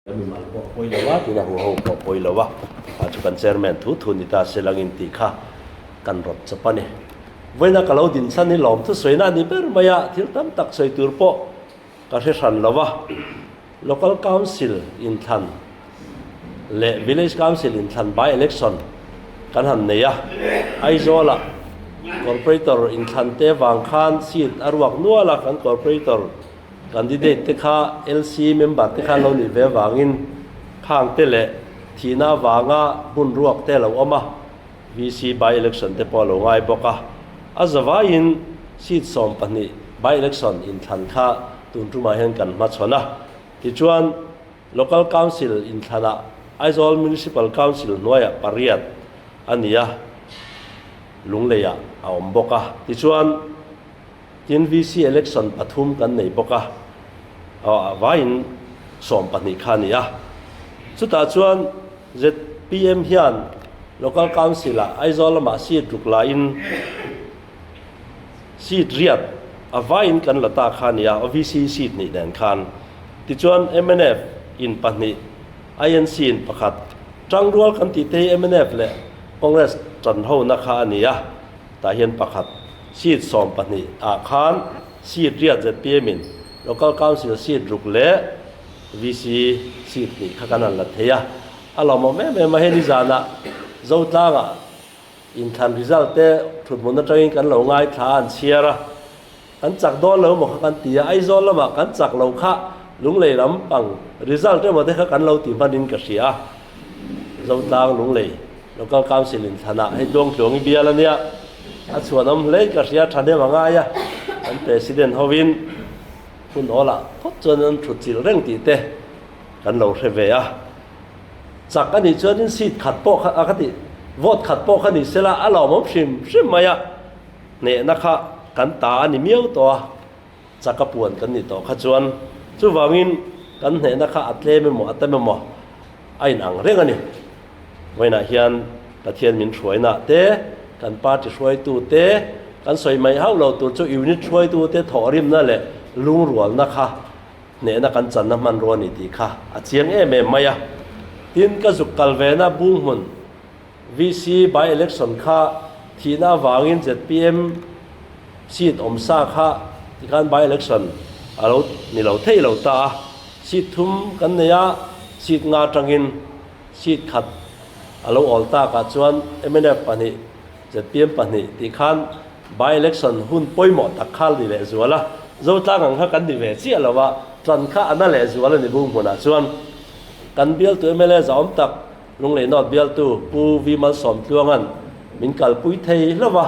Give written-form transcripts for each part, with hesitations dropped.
A mimal pawh a pawi lo a, tin a huho pawh a pawi lo a, kha chu kan chairman thu thu ni ta se langin tih kha kan rawt chawp a ni. Vawiina ka lo din chhan hi lawm thusawi na a ni ber mai a, thil tam tak sawi tur pawh ka hre hran lo a. Local Council inthlan leh Village Council inthlan by election kan han nei a, Aizawlah Corporator inthlan te vang khan seat a ruak nual a, kan Corporator Candidate te kha LC member te kha an lo nih ve avangin khang te leh thihna avanga hmun ruak te a lo awm a, VC by election te pawh a lo ngai bawk a. A zavaiin seat 12 by election inthlan kha tun tumah hian kan hmachhawn a. Tichuan Local Council inthlanah Aizawl Municipal Council hnuaiah pariat a ni a, Lungleiah a awm bawk a. Tichuan. Tin VC election pathum kan nei bawk a, a vaiin 12 kha a ni a. Chutah chuan zpm hian Local Council ah Aizawl lamah seat ruk laiin seat riat a vaiin kan la ta kha a ni a, VC seat nih nen khan. Tichuan mnf in pahnih, INC in pakhat, tangrual kan tih te hi mnf leh Congress tanhona kha a ni a. Tah hian pakhat seat 12 ah khan seat riat zpm in Local Council seat ruk leh VC seat hnih kha kan han la thei a. A lawmawm em em a, hei nizanah Zotlangah inthlan result te thuthmun atangin kan lo ngaithla a, an chhiar a. Kan chak dawn lo emaw kha kan ti a, Aizawl lamah kan chak lo kha Lunglei lam pang result emaw te kha kan lo ti hmanin ka hria a. Zotlang Lunglei Local Council in thlanah hei Tluangtluang i bial a nia, a chhuanawm hle ka hria thahnem a ngai a, kan President hovin hun awlah phawt chuan an thut chilh reng tih te kan lo hre ve a. Chak a nih chuanin seat khat pawh kha a ka tih vote khat pawh kha ni sela a lawmawm hrim hrim mai a. Hnehna kha kan ta a ni miau tawh a, chaka puan kan nih tawh kha chuan chuvangin kan hnehna kha a tlem emaw a tam emaw a inang reng a ni. Vawiinah hian Pathian min hruainaah te, kan party hruaitu te, kan sawi mai hauh lo tur chu unit hruaitu te thawhrimna leh lungrualna kha hnehna kan channa hmanrua a ni tih kha a chiang em em mai a. Tin, ka zuk kal vena bung hmun VC by election kha thihna avangin zpm seat awm sa kha tikhan by election a lo ni lo thei lo ta a, seat thum kan nei a, seat nga atangin seat khat a lo awl takah chuan mnf pahnih zpm pahnih tih khan by election hun pawimawh tak kha ni lehzual a, Zotlang ang kha kan ni ve chiah lo a, tan kha a na lehzual a ni bung hmunah chuan kan bialtu mla zahawm tak Lunglei North bialtu Pu V Malsawmtluanga'n min kalpui thei hlauh a,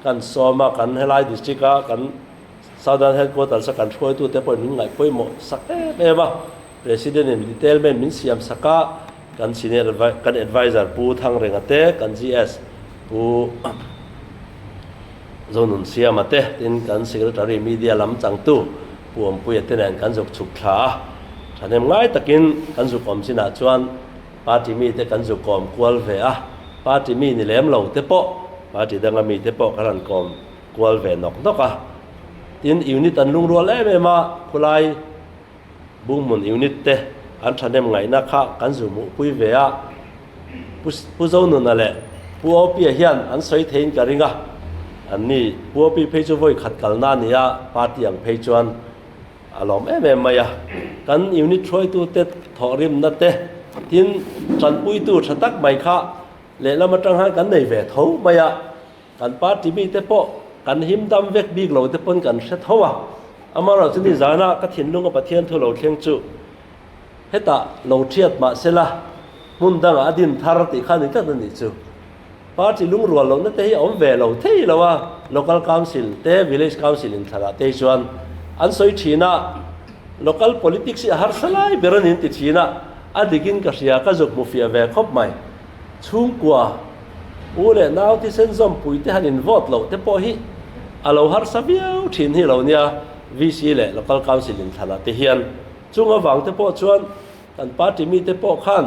kan sawm a, kan helai district a kan Southern Headquarters a kan hruaitute pawhin min ngaihpawimawh sak em em a, President in detail men min siam sak a, kan senior kan adviser Pu Thangrenga te, kan GS Pu Zonunsiama te, tin kan Secretary Media lam changtu Pu Awmpuia te nen kan zuk chhuk thla a, thahnem ngai takin kan zuk awm chinah chuan Party mite kan zu kawm kual ve a, party mi ni lem lo te pawh, party danga mite pawh kan han kawm kual ve nawk nawk a. Tin, unit an lungrual em em a, khulai Bunghmun unit te an thahnem ngaihna kha kan zu hmuhpui ve a. Pu Pu Zonuna leh Pu Opia hian an sawi theiin ka ring a, anni Pu Opi phei chu vawi khat kalna a ni a, party ang phei chuan A lawm em em mai a, kan unit hruaitute thawhrimna te tin tanpuitu tha tak mai kha lehlam atang hian kan nei ve tho mai a, kan party mite pawh kan him dam vek bik lo te pawn kan hre tho a, amaherawhchu ni zana ka thinlunga Pathian thu lo thleng chu hetah lo thiat mah sela hmun dangah a din thar tih kha ni tlat a nih chu. Party lungrual lohna te hi a awm ve lo thei lo a, Local Council te Village Council inthlanah te hi chuan an sawi thin a, Local Politics hi a harsa lai ber a ni an ti thin a, a dikin ka hria ka zuk hmu fiah ve khawp mai. Chhungkua, u leh nau thisen zawmpui te han in vote loh te pawh hi a lo harsa viau thin hi lo nia VC leh Local Council inthlanah te hian. Chung avang te pawh chuan kan party mite pawh khan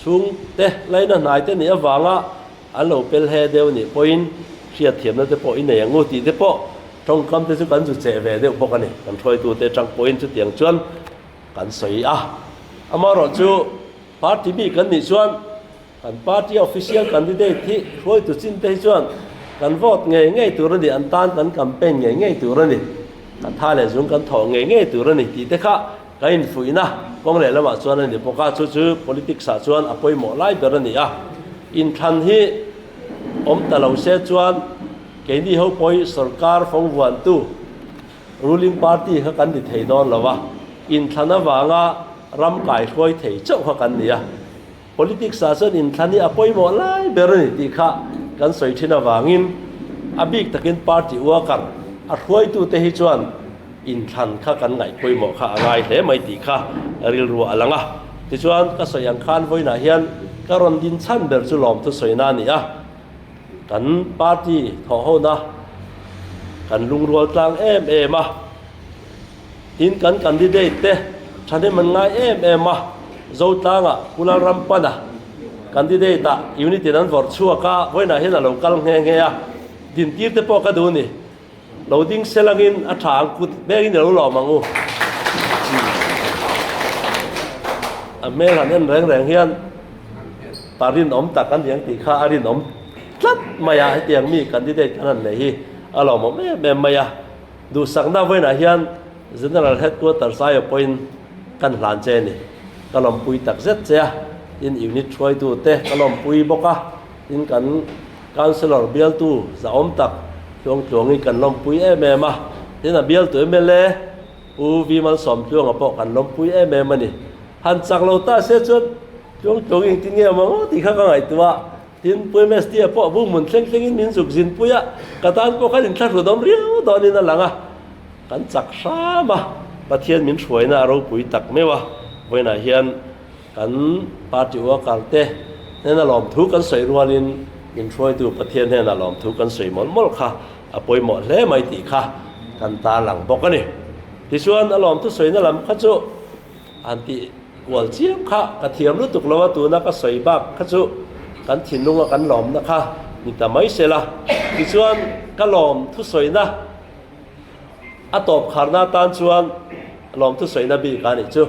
Chhung te laina hnai te nih avanga an lo pel he deuh nih pawhin hriatthiamna te pawh i nei ang u tih te pawh tawngkam te chu kan zu cheh ve deuh bawk a ni. Kan hruaitute atang pawhin chutiang chuan kan sawi a. Amaherawhchu party mi kan nih chuan kan party official candidate hi hruaitu chin te hi chuan kan vote ngei ngei tur a ni, an tan kan campaign ngei ngei tur a ni, kan tha leh zung kan thawh ngei ngei tur a ni tih te kha kan infuihna kawng leh lamah chuan a ni bawk a, chu chu politics ah chuan a pawimawh lai ber a ni a. Inthlan hi awm ta lo se chuan keini ho pawh hi sorkar fawngvuantu ruling party kha kan ni thei dawn lo a, inthlan avanga ram kaihruai thei chauh kha kan ni a. Politics ah chuan inthlan hi a pawimawh lai ber a ni tih kha kan sawi thin avangin a bik takin party worker a hruaitute hi chuan inthlan kha kan ngaih pawimawh kha a ngai hle mai tih kha rilru a lang a. Tichuan ka sawi ang khan vawiinah hian ka rawn din chhan ber chu lawmthu sawina a ni a, kan party thawhhona kan lungrual tlang em em a. Tin, kan candidate te thahnem an ngai em em a, Zotlanga Pu Lalrampana candidate ah unit in an vawrh chhuak a, vawiinah hian a lo kal nghe nghe a, dintir te pawh ka duh ni. Lo ding sel angin a tha ang kut hmengin i lo lawm ang u. A hmel han en reng reng hian pa rinawm tak a ni ang tih kha a rinawm tlat mai a, hetiang mi candidate kan han nei hi a lawmawm em em mai a. Duhsakna vawiinah hian General Headquarters aia pawhin kan hlan che a ni. Ka lawmpui tak zet che a, tin unit hruaitute ka lawmpui bawk a, tin kan Councillor bialtu zahawm tak Tluangtluangin kan lawmpui em em a, tin a bialtu mla Pu V Malsawmtluanga pawh kan lawmpui em em a ni. Han chak lo ta se chuan Tluangtluang engtin nge awm ang aw tih kha ka ngaihtuah. Tin, Pu MST-a pawh bung hmun thleng thlengin min zuk zin pui a, ka tan pawh khan inthlahrun awm riau dawnin a lang a, kan chak hram a, Pathian min hruaina a ropui tak meuh a, vawiinah hian kan party worker te hnena lawmthu kan sawi rualin min hruaitu Pathian hnena lawmthu kan sawi mawlh mawlh kha a pawimawh hle mai tih kha kan tarlang bawk a ni. Tichuan, a lawmthu sawina lam kha chu An tih kual chiam kha ka thiam lutuk lo a, tuna ka sawi bak kha chu kan thinlunga kan lawmna kha ni ta mai se la. Tichuan ka lawm thusawina a tawp kharna atan chuan lawm thusawina bik a nih chu.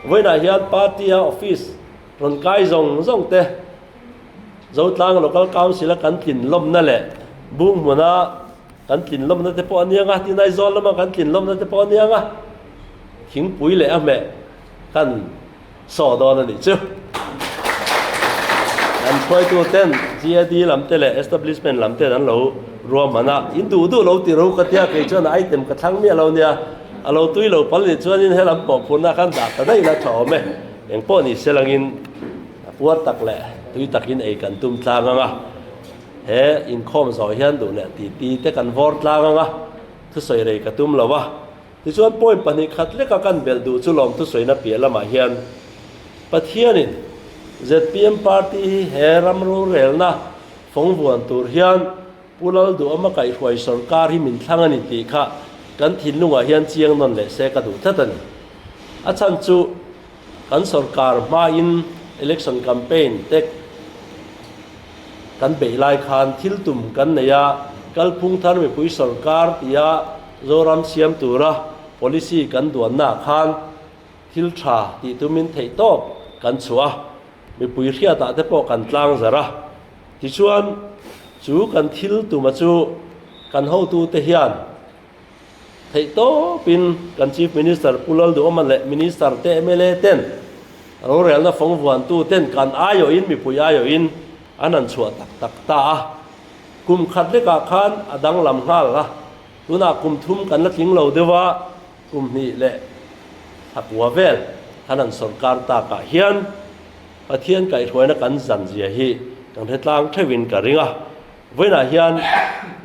Vawiinah hian party-a office rawn kai zawng zawng te, Zotlang Local Council-a kan tlin lawmna leh Bung hmuna kan tlin lawmna te pawh a niang a, tin Aizawl lama kan tlin lawmna te pawh a niang a. Thingpui leh a hmeh kan saw dawn a nih chu. Kan hruaitu ten GAD lam te leh establishment lam ten an lo ruahman a, in duh duh lo ti ro ka tia kei chuan item ka thlang miah lo nia, a lo tui lo pal nih chuanin helam pawh phurna khan dah ta daih la tha awm e, engpawh ni se langin a puar tak leh tui takin ei kan tum tlang ang a, he inkhawm zawh hian duh leh titi te kan vawr tlang ang a, thusawi rei ka tum lo a. Tichuan point 2 khat leka kan belh duh chu lawmthu sawina piah lamah hian Pathianin zpm party hi he ram rorelna fawng vuan tur hian Pu Lalduhawma kaihhruai sorkar hi min thlang a ni tih kha kan thinlungah hian chiang nawn leh se ka duh tlat a ni. A chhan chu kan sorkar hmain election campaign te kan beih lai khan thil tum kan nei a, kalphung thar mipui sorkar tia Zoram siam tura policy kan duannaah khan thil tha tih tumin theihtawp kan chhuah a, mipui hriatah te pawh kan tlang zarh a. Tichuan, chu kan thil tuma chu kan hotute hian theihtawpin kan Chief Minister Pu Lalduhawma leh Minister te mla ten rorelna fawng vuantu ten kan aiawhin mipui aiawhin an han chhuah tak tak ta a. Kum khat lekah khan a danglam nghal a, tunah kum thum kan la tling lo deuh a, kum hnih leh thla kua vel khan an sawrkar takah hian Pathian kaihhruaina kan zan zia hi kan hre tlang theuhin ka ring a, vawiinah hian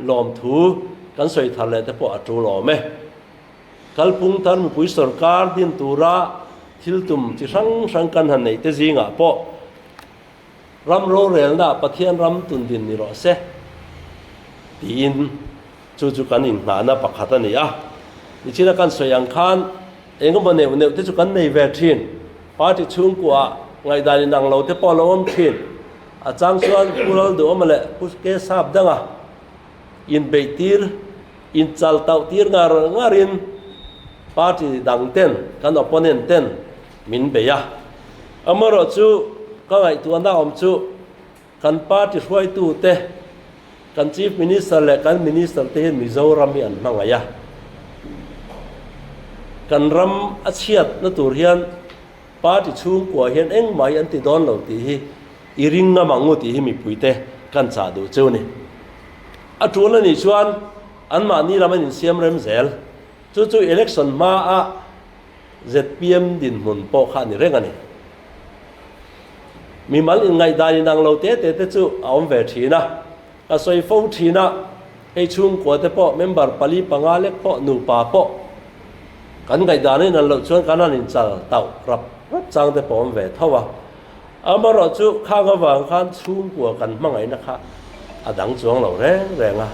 lawmthu kan sawi thar leh te pawh a tul awm e. Kalpung thar mipui sawrkar din tura thil tum chi hrang hrang kan han neih te zingah pawh Ram rorelna Pathian ram tundin ni rawh se tiin chu chu kan inhnahna pakhat a ni a. Nichina kan sawi ang khan engemaw neuh neuh te chu kan nei ve thin. Party chhungkuah ngaihdan inang lo te pawh a lo awm thin. A chang chuan Pu Lalduhawma leh Pu Ke Sap danga inbeih tir, inchal tauh tir ngar ngarin party dang ten, kan opponent ten min bei a. Amaherawhchu, ka ngaihtuahna awm chu kan party hruaitute, kan Chief Minister leh kan Minister te hian Mizoram hi an hmangaih a. Kan ram a chhiatna tur hian party chhungkua hian engmah hi an ti dawn lo tih hi i ring ngam ang u tih hi mipuite kan chah duh cheu a ni. A tul a nih chuan anmahni lam an insiam rem zel. Chu chu election hmaa zpm dinhmun pawh kha a ni reng a ni. Mimal inngaihdan inang lo te te te chu a awm ve thin a, ka sawi fo thin a, hei chhungkua te pawh member pali panga lek pawh nupa pawh kan ngaihdan a inan loh chuan kan han inchal tauh rap rap chang te pawh a awm ve tho a. Amaherawh chu khang avang khan chhungkua kan hmangaihna kha a dang chuang lo reng reng a.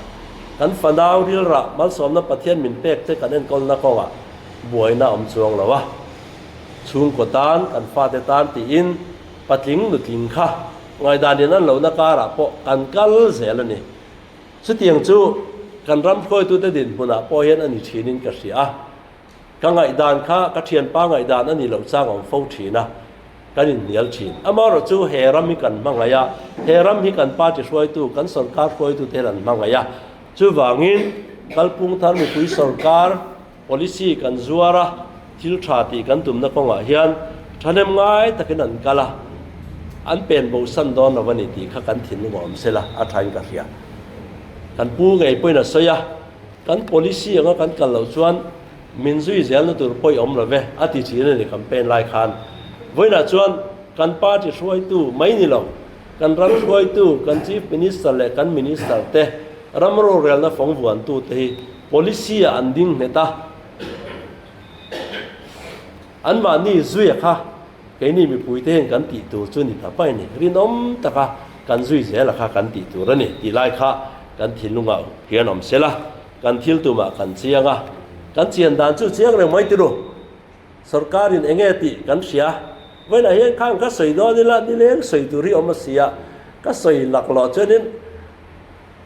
Kan fanau rilrah malsawmna Pathian min pek te kan enkawlna kawngah buaina a awm chuang lo a. Chhungkaw tan, kan fate tan tiin patling nutling kha ngaihdan in an lohna karah pawh kan kal zel a ni. Chutiang chu kan ram hruaitute dinhmunah pawh hian a ni thinin ka hria a. Ka ngaihdan kha ka thianpa ngaihdan a ni loh chang a awm fo thin a, kan inhnial thin. Amaherawh chu he ram hi kan hmangaih a, he ram hi kan party hruaitu, kan sorkar hruaitute hian an hmangaih a. Chuvangin kalpung thar mipui sorkar policy kan zuar a, thil tha tih kan tumna kawngah hian thahnem ngai takin an kal a, an pen bosan dawn lo a ni tih kha kan thinlung a awm sela a thain ka hria. Kan pu ngei pawhin a sawi a. Kan policy anga kan kal loh chuan min zui zelna tur pawi awm lo ve, a ti thin a ni campaign lai khan. Vawiinah chuan kan party hruaitu mai ni lo, kan ram hruaitu, kan Chief Minister leh kan Minister te, ram rorelna fawng vuantu te hi policy ah an ding nghet a, anmahni zuia kha Keini mipuite hian kan tih tur chu ni ta pai ni, rinawm taka kan zui zela kha kan tih tur a ni tih lai kha kan thinlungah hian awm se la, kan thil tumah kan chiang a, kan chian dan chu chiang reng mai tiru. Sorkarin eng nge tih kan hria, vawiinah hian khang ka sawi dawn ila nileng sawi tur hi awm a si a, ka sawi laklawh chuanin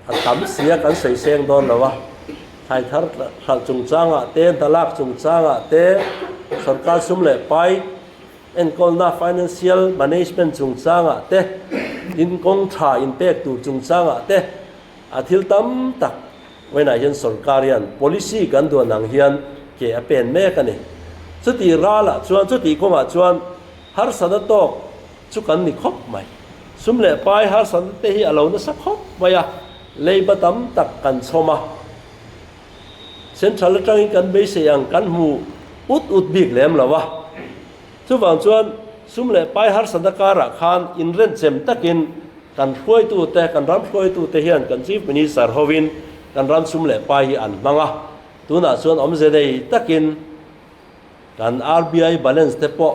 a tam si a kan sawi seng dawn lo a, thlai thar hralh chungchangah te, hna lak chungchangah te, sorkar sum leh pai enkawlna financial management chungchangah te, in kawng tha inpek tur chungchangah te a thil tam tak vawiinah hian sorkar hian policy kan duan ang hian ke a pen mek a ni. Chutih ralah chuan chutih kawngah chuan harsatna tawk chu kan ni khawp mai. Sum leh pai harsatna te hi a lo nasa khawp mai a, leiba tam tak kan chhawm a. Central atangin kan beisei ang kan hmu ut ut bik lem lo a. Chuvang chuan sum leh pai harsatna karah khan inrenchem takin kan hruaitute, kan ram hruaitute hian kan Chief Minister hovin kan ram sum leh pai hi an hmang a. Tunah chuan awmze nei takin Kan RBI balance te pawh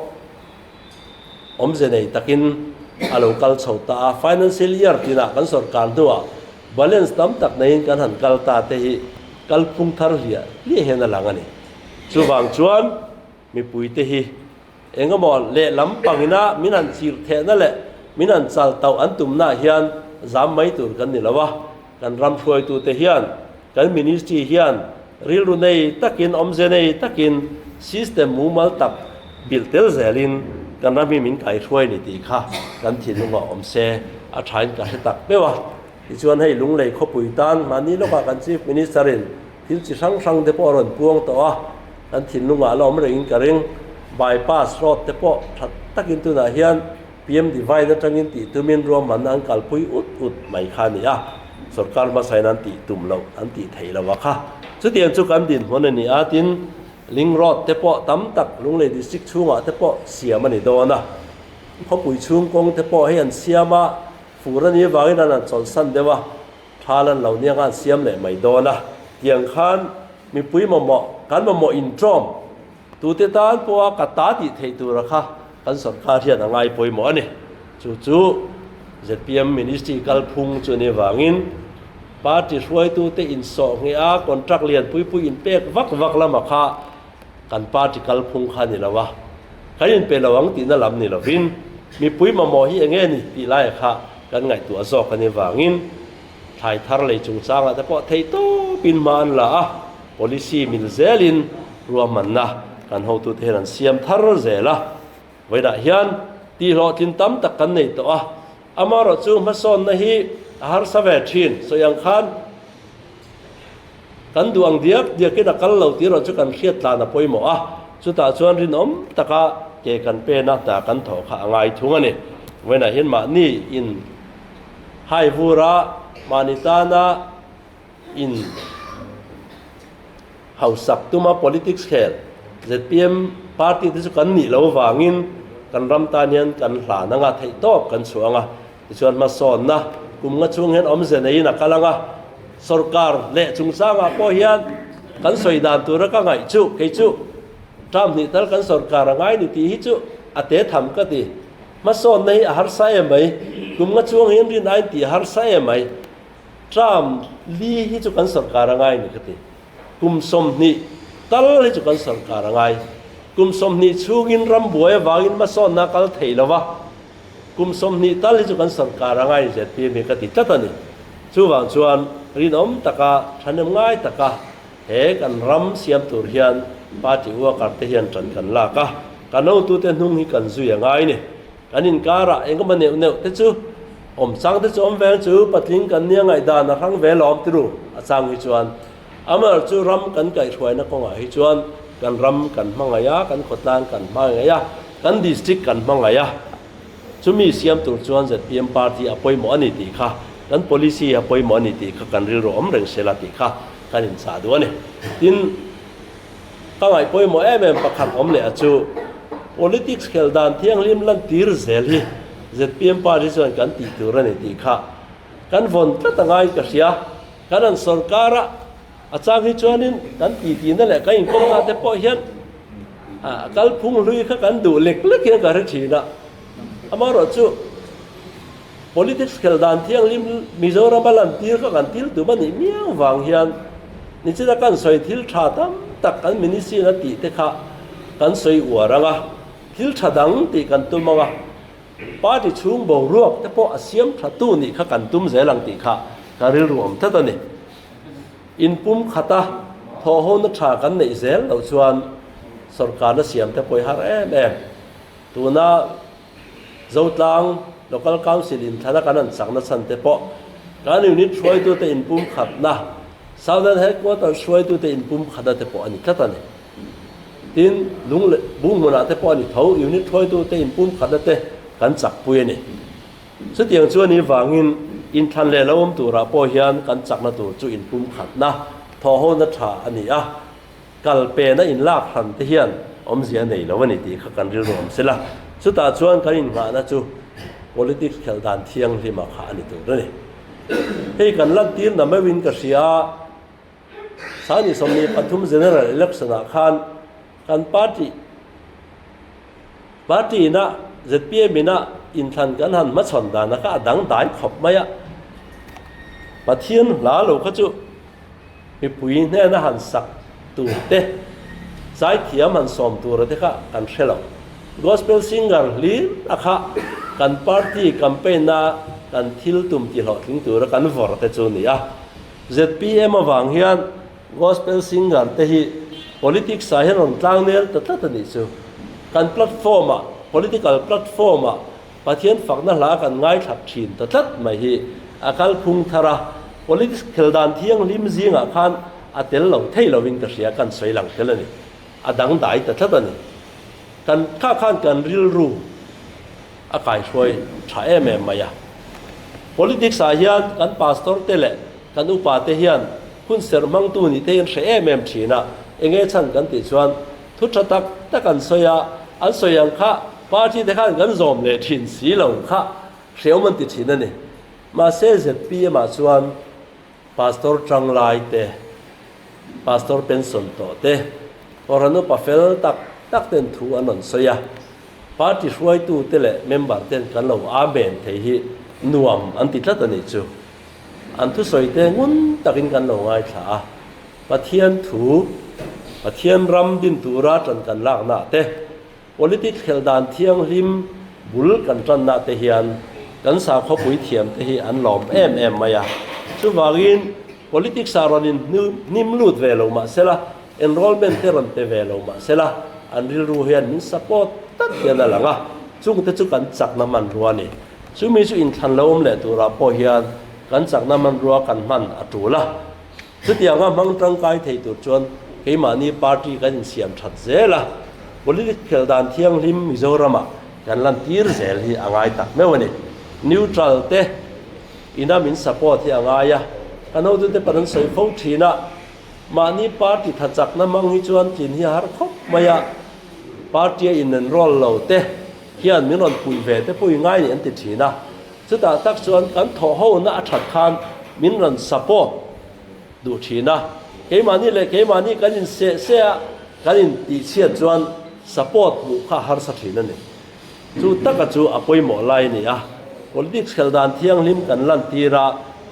awmze nei takin a lo kal chho ta a, financial year tinah kan sorkar hnuah balance tam tak neiin kan han kal ta te hi kalphung thar hliah hliah hian a lang a ni. Chuvang chuan mipuite hi engemaw lehlam pangina min han chirh thehna leh min han chal tauh an tumnaah hian zam mai tur kan ni lo a, kan ram hruaitute hian Kan ministry hian rilru nei takin, awmze nei takin system mumal tak bilh tel zelin kan ram hi min kaihruai ni tih kha kan thinlungah awm se a thain ka hre tak meuh a. Tichuan hei Lunglei khawpui tan mahni lawkah kan Chief Minister in thil chi hrang hrang te pawh a rawn puang tawh a, kan thinlungah la awm rengin ka ring. Bypass road te pawh tha takin tunah hian PM Divine atangin tih tumin ruahmanna an kalpui ut ut mai kha a ni a, sorkar hmasain an tih tum loh, an tih theih loh a kha. Chutiang chu kan dinhmun a ni a, tin, Link Road te pawh tam tak Lunglei District chhungah te pawh siam a ni dawn a, khawpui chhung kawng te pawh hei an siam a, fur a nih avangin an han chawlhsan deuh a, thal an lo nia kha an siam leh mai dawn a, tiang khan mipui mamawh, kan mamawh inṭawm. Tute tan pawha ka ta tih theih tura kha kan sorkar hian a ngai pawimawh a ni. Chu chu zpm ministry kalphung chu ni vangin party hruaitute insawh ngheh a contract lian pui pui inpek vak vak lama kha kan party kalphung kha ni lo a, kan inpe lo ang tihna lam ni lovin mipui mamawh hi enge ni tih laia kha kan ngaihtuah zawk a ni vangin thlai thar lei chungchangah te pawh theihtawpin hma an la a. Policy mil zelin ruahmanna kan hotute hian an siam thar zel a, vawiinah hian Tihhlawhtlin tam tak kan nei tawh a, amaherawhchu hmasawnna hi a harsa ve thin. Sawi ang khan kan duh ang diak diakin a kal lo tih erawh chu kan hriat tlan a pawimawh a, chutah chuan rinawm taka ke kan pen a, hna kan thawh kha a ngai thung a ni. Vawiinah hian mahni in hai vur a, mahni tana in hausak tuma politics khel zpm party te chu kan nih loh vangin kan ram tan hian kan hlan anga theih tawp kan chhuah anga tichuan hmasawnna kum nga chhung hian awmze neiin a kal anga sorkar leh chungchangah pawh hian kan sawi dan tura ka ngaih chu kei chu term hnih tal kan sorkar a ngai ni tih hi chu a te tham ka ti hmasawnna hi a harsa em mai kum nga chhung hian rin ain tih a harsa em mai. Term li hi chu kan sorkar a ngai ni ka ti. Kum 20 tal hi chu kan sorkar a ngai. Kum 20 chhungin ram buai avangin hmasawnna a kal thei lo va, kum 20 tal hi chu kan sorkar a ngai ni zpm hi ka ti tlat a ni. Chuvang chuan rinawm taka, thahnem ngai taka he kan ram siam tur hian party worker te hian tan kan lak a, kan hotute hnung hi kan zui a ngai ni. Kan inkarah engemaw neuh neuh te chu awm chang te chu awm veng chu patling kan nia ngaihdan a hrang ve lawm ti ru a chang hi chuan Amar chu ram kan kaihhruaina kawngah hi chuan kan ram kan hmangaih a, kan khawtlang kan hmangaih a, kan district kan hmangaih a, chumi siam tur chuan zpm party a pawimawh a ni tih kha, kan policy a pawimawh a ni tih kha kan rilru awm reng sela tih kha kan inchah duh a ni. Tin. Ka ngaih pawimawh em em pakhat awm leh a chu politics khel dan thianghlim lan tir zel hi zpm party chuan kan tih tur a ni tih kha kan vawn tlat a ngai ka hria. Kan an sorkar a, a chang hi chuanin kan titi na leh kan inkawmna te pawh hian a kalphung hlui kha kan duh lek lek hian ka hre thin a. Amaherawhchu Politics khel dan thianghlim Mizoram a lantir kha kan til tum a nih miau vang hian nichina kan sawi thil tha tam tak kan ministry in a tih te kha kan sawi uar ang a, thil tha dang tih kan tum ang a, party chhung boruak te pawh a siam tha tu nih kha kan tum zel ang tih kha ka rilru awm tlat a ni. Inpum khata thawhhona tha kan neih zel loh chuan sorkarna siam te pawh i har em em. Tuna. Zotlang Local Council inthlana kan han chakna chhan te pawh kan unit hruaitute inpumkhatna, Southern Headquarters hruaitute inpumkhatna te pawh a ni tlat a ni. Tin, lung leh bung hmunah te pawh a ni tho, unit hruaitute inpumkhatna te kan chakpui a ni. Chutiang chu a nih vangin inthlan leh lo awm turah pawh hian kan chakna tur chu inpumkhatna, thawhhona tha a ni a. Kal pena inlak hran te hian awmzia nei lo a ni tih kha kan rilru awm sela, chutah chuan kan innghahna chu politics khelh dan thianghlima kha a ni tur a ni. Hei kan lantir na meuhin ka hria a, Sani 23 General Election ah khan kan party party ina zpm ina inthlan kan han hmachhawn dan a kha a dangdai khawp mai a, Pathian hla lo kha chu Mipui hnena han sak tur te, zaithiam han sawm tura te kha kan hre lo. Gospel singer hlir a kha kan party campaign a kan thil tum ti hlawhtling tura kan vawr te chu ni a. Zpm avang hian gospel singer te hi politics ah hian rawn tlang nel ta tlat a nih chu. Kan platform ah, political platform ah Pathian fakna hla kan ngaithla thin ta tlat mai hi a kalphung thar a, politics khel dan thianghlim zingah khan a tel lo thei lovin ka hria, kan sawi lang tel a ni, a dangdai ta tlat a ni. Kan kha khan kan rilru a kaihruai tha em em mai a. Politics ah hian kan pastor te leh kan upa te hian hun serh hmangtu nih te hi an hre em em thin a, enge chhan kan tih chuan Thu tha tak tak an sawi a, an sawi ang kha party te khan kan zawm leh thin si lo kha hreawm an ti thin a ni. Mahse zpm ah chuan Pastor Changlai te, Pastor pension tawh te, Kohhran upa fel tak tak ten thu an rawn sawi a, party hruaitu te leh member ten kan lo amen thei hi nuam an ti tlat a nih chu. An thusawi te ngun takin kan lo ngaithla a. Pathian thu, Pathian ram din tura ṭan kan laknaah te, politics khelh dan thianghlim bul kan ṭannaah te hian kan sakhawpui thiamte hi an lawm em em mai a. Chuvangin politics ah rawn in hnim lut ve lo mah sela, enrollment te rawn pe ve lo mah sela, an rilru hian min support tak hian a lang a. Chungte chu kan chakna hmanrua a ni. Chumi chu inthlan lo awm leh turah pawh hian kan chakna hmanrua kan hman a tul a. Chutianga hmang tangkai thei tur chuan keimahni party kan insiam that zel a, politics khel dan thianghlim Mizoramah kan lantir zel hi a ngai tak meuh a ni. Neutral te ina min support hi a ngai a, kan hotute pawn an sawi fo thin a, mahni party tha chakna hmang hi chuan tlin hi a har khawp mai a, party a in enroll lo te hian min rawn puih ve te pawh i ngai ni an ti thin a. Chutah tak chuan kan thawh hona a that khan min rawn support duh thin a, keimahni leh keimahni kan inseh seh a, kan intihchhiat chuan support hmuh kha a harsa thin a ni. Chu taka chu a pawimawh lai a ni a, politics khelh dan thianghlim kan lantir a,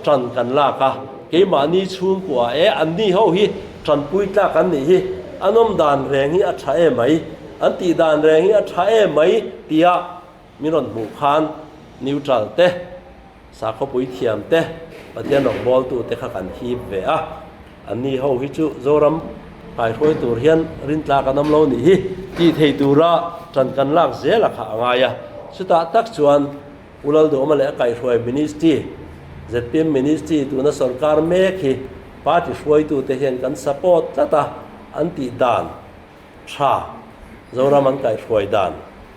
tan kan lak a, keimahni chhungkua e anni ho hi tanpui tlak an nih hi, an awm dan reng hi a tha em mai, an tih dan reng hi a tha em mai tia Min rawn hmuh khan neutral te, sakhawpui thiam te, Pathian rawngbawltu te kha kan hip ve a. Anni ho hi chu Zoram kaihruai tur hian rintlak an awm lo nih hi tih thei tura ṭan kan lak zel a kha a ngai a. Chutah tak chuan Pu Lalduhawma leh a kaihruai Ministry, zpm Ministry tuna sorkar mek hi party hruaitute hian kan support tlat a, an tih dan tha Zoram an kaihhruai dan,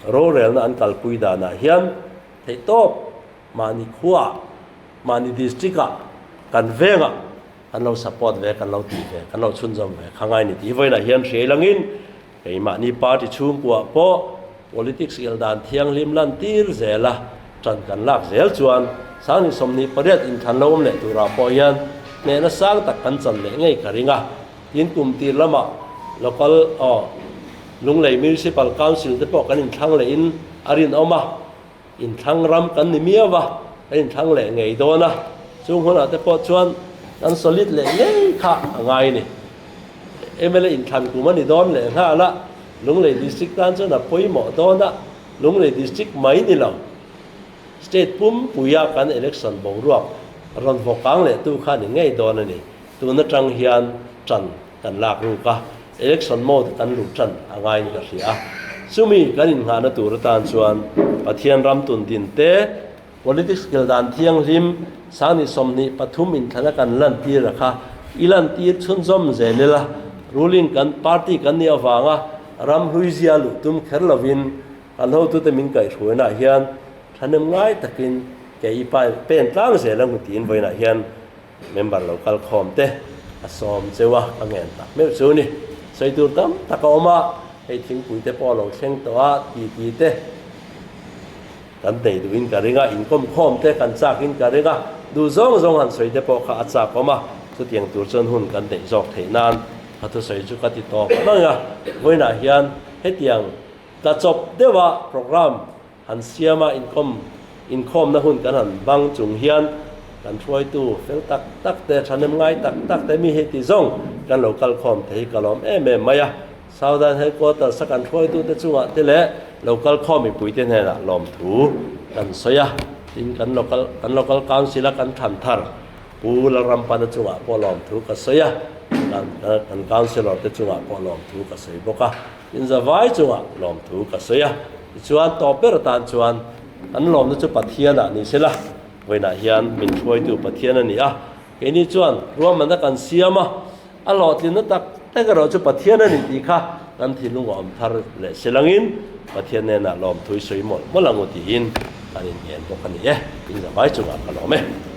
rorelna an kalpui danah hian theihtawp mahni khuaah, mahni district-ah, kan vengah kan lo support ve, kan lo tih ve, kan lo chhunzawm ve kha ngai ni tih hi vawiinah hian hriai langin keimahni party chhungkuah pawh politics il dan thianghlim lantir zela tan kan lak zel chuan Sangni 28 inthlan lo awm leh turah pawh hian hnehna sang tak kan chan leh ngei ka ring a. Tin kum tir lamah Local aw Lunglei Municipal Council te pawh kan inthlang leh in a rinawm a, inthlang ram kan ni miau a, kan inthlang leh ngei dawn a, chung hunah te pawh chuan kan solid leh ngei kha a ngai a ni. Mla inthlan kum a ni dawn leh nghal a, Lunglei District tan chuan a pawimawh dawn a, Lunglei District mai ni lo, State pumpuia kan election boruak rawn vawkang leh tu kha a ni ngei dawn a ni. Tun atang hian tan kan lak ruk a, election mode kan luh tan a ngai in ka hria a. Chumi kan innghahna tur atan chuan Pathian ram tun din te, politics kil dan thianghlim Sangni 23 inthlana kan lantir a kha i lantir chhunzawm zel ila, ruling kan party kan nih avanga ram hluizia luh tum kher lovin kan hotute min kaihhruainaah hian thahnem ngai takin ke i pen tlang zel ang tiin vawiinah hian Member lo kal khawm te a sawm cheu a, ka ngen tak meuh chu ni. Sawi tur tam tak a awm a, hei thingpui te pawh a lo thleng tawh a, titi te kan nei duhin ka ring a, inkawm khawm te kan chakin ka ring a, duh zawng zawng han sawi te pawh kha a chak awm a, chutiang tur chuan hun kan neih zawk theih nan ka thusawi chu ka ti tawp mai a, vawiinah hian hetiang tla chawp deuha programme Han siama inkawm inkhawmna hun kan han bang chung hian kan hruaitu fel tak tak te, thahnem ngai tak tak te mi heti zawng kan lo kal khawm te hi ka lawm em em mai a. Southern Headquarters a kan hruaitu te chungah te leh lo kal khawm mipuite hnenah lawmthu kan sawi a, tin kan local kan local council a kan thlan thar Pu Lalrampana chungah pawh lawmthu ka sawi a, kan kan councillor te chungah pawh lawmthu ka sawi bawk a. Inzavai chungah lawmthu ka sawi a, tichuan tawp ber atan chuan kan lawmna chu Pathianah ni sela, vawiinah hian min hruaitu Pathian a ni a, keini chuan ruahmanna kan siam a, a hlawhtlinna tak tak erawh chu Pathian a ni tih kha kan thinlung a awm thar leh silangin Pathian hnenah lawmthu i sawi mawlh mawlh ang u tiin kan inngen bawk a ni e, inzavai chungah ka lawm e.